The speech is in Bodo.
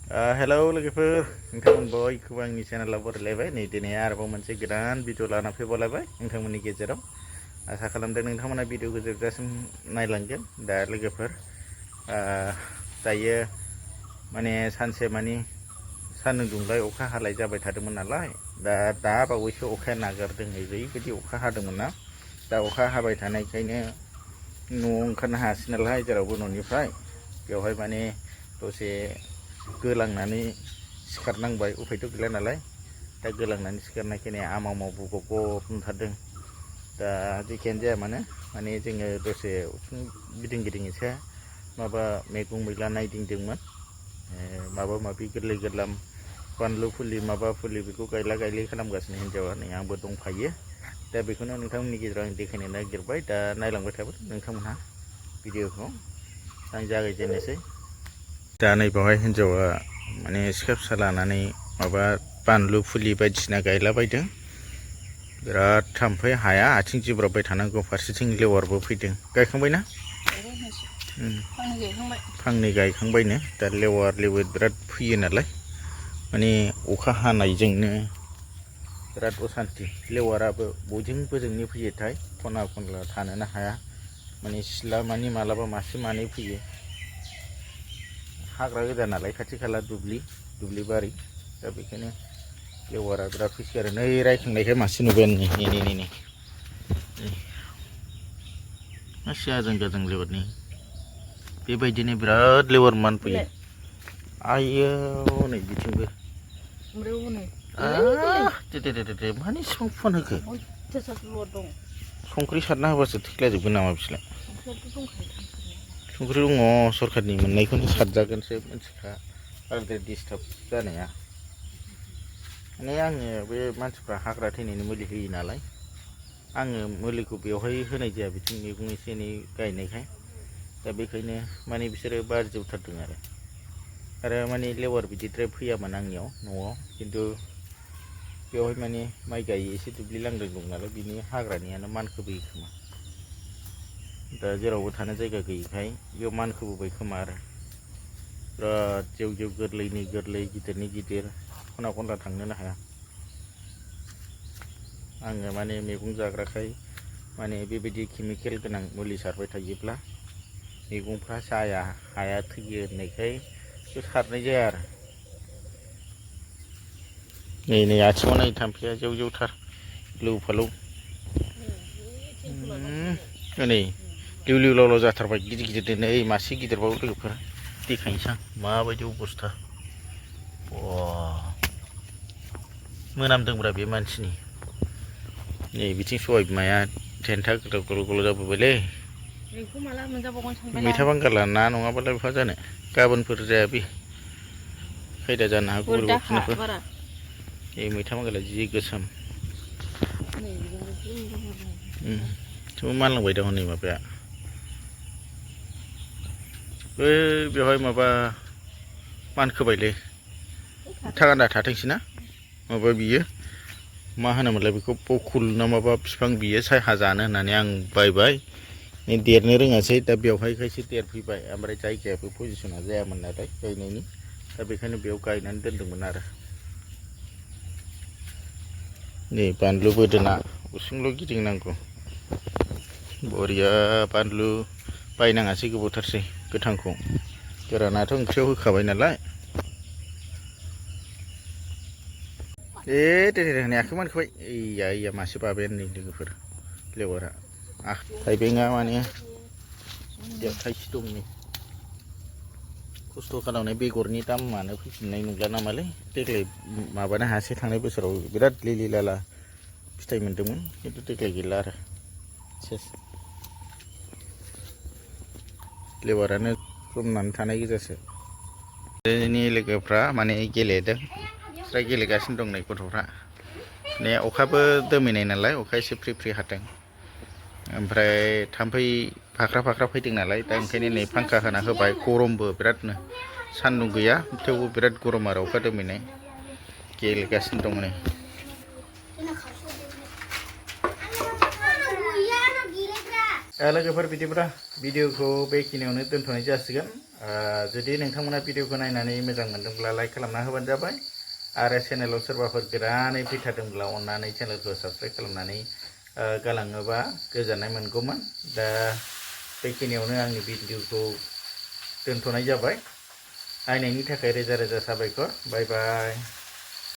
हेलौ लोगोफोर नोंथांमोन बयखौबो आंनि चेनेलाव बरायलायबाय नै दिनै आरोबाव मोनसे गोदान भिडिअ लाना फैबावलायबाय नोंथांमोननि गेजेराव आसा खालामदों नोंथांमोना भिडिअखौ जोबजासिम नायलांगोन दा लोगोफोर दायो माने सानसे मानि सान्दुं दुंलाय अखा हालाय जाबाय थादोंमोन नालाय दा बावैसो अखाया नागारदों ओरैबायदि अखा हादोंमोन ना दा अखा हाबाय थानायखायनो न'आव ओंखारनो हायासै नालाय जेरावबो न'निफ्राय बेवहाय माने दसे गोलांनानै सिखारनांबाय उफायथ' गैला नालाय दा गोलांनानै सिखारनायखायनो आमाव बुगब नुथारदों दा जेखियानो जाया मानो माने जोङो दसे उसुं गिदिं एसे माबा मैगं मैला नायदिंदोंमोन माबा माबि गोरलै गोरलाम बानलु फुलि माबा फुलि बेखौ गायला गायलि खालामगासिनो हिन्जावा नै आंबो दंफायो दा बेखौनो नोंथांमोननि गेजेराव आं देखायनो नागिरबाय दा नायलांबाय थाबाय नोंथांमोनहा भिडिअखौ आं जागायजेननोसै दा नैबावहाय हिन्जावा माने सिखा फिसा लानानै माबा बानलु फुलि बायदिसिना गायलाबायदों बिराद थाम्फै हाया आथिं जिब्राबबाय थानांगौ फारसेथिं लेवारबो फैदों गायखांबायना फांनै गायखांबायनो दा लेवार बिराद फैयो नालाय माने अखा हानायजोंनो बिराद असान्थि लेवाराबो बयजोंनि फैयोथाय खना खनला थानोनो हाया माने सिला मानि मालाबा मासे मानै फैयो हाग्रा गोजा नालाय खाथि खाला दुब्लि बारि दा बेखायनो लेवारा बिराद फैसै आरो नै रायखांनायखाय मासे नुबाय नै मासे आजां गाजां लेवारनि बेबायदिनो बिराद लेवार मानफैयो आयौ नै बिथिंबो दे मानि सिफां फुवान होखो संख्रि सारना होबासो थैख्लाजोबगोन नामा बिसोरलाय संख्रि दङ सरखारनि मोननायखौनो सारजागोनसो मिथिखा बांद्राय डिस्टार्ब जानाया माने आङो बे मानसिफ्रा हाग्रा थैनायनि मुलि होयो नालाय आङो मुलिखौ बेवहाय होनाय जाया बिथिं मैगं एसे एनै गायनायखाय दा बेखायनो माने बिसोरो बारजोबथारदों आरो माने लेवार बिदिद्राय फैयामोन आंनियाव न'आव खिन्थु बेवहाय माने माइ गायो एसे दुब्लि लांदां दं नालाय बिनि हाग्रानियानो मानखोबोयो खोमा दा जेरावबो थानो जायगा गैयिखाय बेयाव मानखोबोबाय खोमा आरो बिराद जेव गोरलैनि गोरलै गिदिरनि गिदिर खना खनला थांनोनो हाया आङो माने मैगं जाग्राखाय माने बेबायदि केमिकेल गोनां मुलि सारबाय थायोब्ला मैगंफ्रा जाया हाया थैयो होननायखाय सारनाय जाया आरो नै आथिङाव नाय थाम्फैया जेवथार लौ फालौ नै लिउ लाव जाथारबाय गिदिर दोनो ओइ मासे गिदिरबाव लोगोफोर देखायनोसै आं माबायदि अबस्था मोनामदोंब्रा बे मानसिनि नै बिथिं सबाय बिमाया थेन्था गल जाबोबायलै मैथा बांगाला ना नङाबालाय बहा जानो गाबोनफोर जाया बे खायदा जानो हागौ बोरैबाफोरनोबो मैथा बांगाला जि गोसोम मानलांबाय दं नै माबाया बेवहाय माबा मानखोबायलै थागान्दा थाथोंसै ना माबा बियो मा होनोमोनलाय बेखौ बकुल ना माबा बिफां बियो सायहा जानो होननानै आं बायबाय देरनो रोङासै दा बेवहायखायसो देरफैबाय ओमफ्राय जायगायाबो पजिसना जायामोन नालाय गायनायनि दा बेखायनो बेयाव गायनानै दोनदोंमोन आरो नै बानलु बोदोना उसुंल' गिदिंनांगौ बरिया बानलु बायनाङासै गोबावथारसै गोथांखौ गोरानाथ' ओंख्रियाव होखाबाय नालाय दे नै आखाइ मानखोबाय एइया मासे बाबायानो नै लोगोफोर लेवारा थाइबेंआ माने थाइसे दं नै खस्थ' खालामनाय बेगरनि दामानो फैफिननाय नंला नामालै देग्लाय माबानो हायासै थांनाय बोसोराव बिराद लिलि लाला फिथाइ मोन्दोंमोन खिन्थु देग्लाय गैला आरो सेस लेवारानो जमनानै थानाय गोजासो जोंनि लोगोफ्रा माने गेलेदों फ्राय गेलेगासिनो दं नै गथ'फ्रा माने अखाबो दोमैनाय नालाय अखा एसे फ्रि हादों ओमफ्राय थाम्फै फाख्रा फैदों नालाय दा ओंखायनो नै फांखा होना होबाय गरमबो बिरादनो सान्दुं गैया थेवबो बिराद गरम आरो अखा दोमैनाय गेलेगासिनो दं नै लोगोफोर बिदिब्ला भिडिअखौ बेखिनियावनो दोनथ'नाय जासिगोन जुदि नोंथांमोना भिडिअखौ नायनानै मोजां मोनदोंब्ला लाइक खालामना होबानो जाबाय आरो चेनेलाव सोरबाफोर गोदानै फैथारदोंब्ला अननानै चेनेलखौ साबस्क्राइब खालामनानै गालाङोबा गोजोननाय मोनगौमोन दा बेखिनियावनो आंनि भिडिअखौ दोनथ'नाय जाबाय नायनायनि थाखाय रोजा रोजा साबायखर बाय बाय।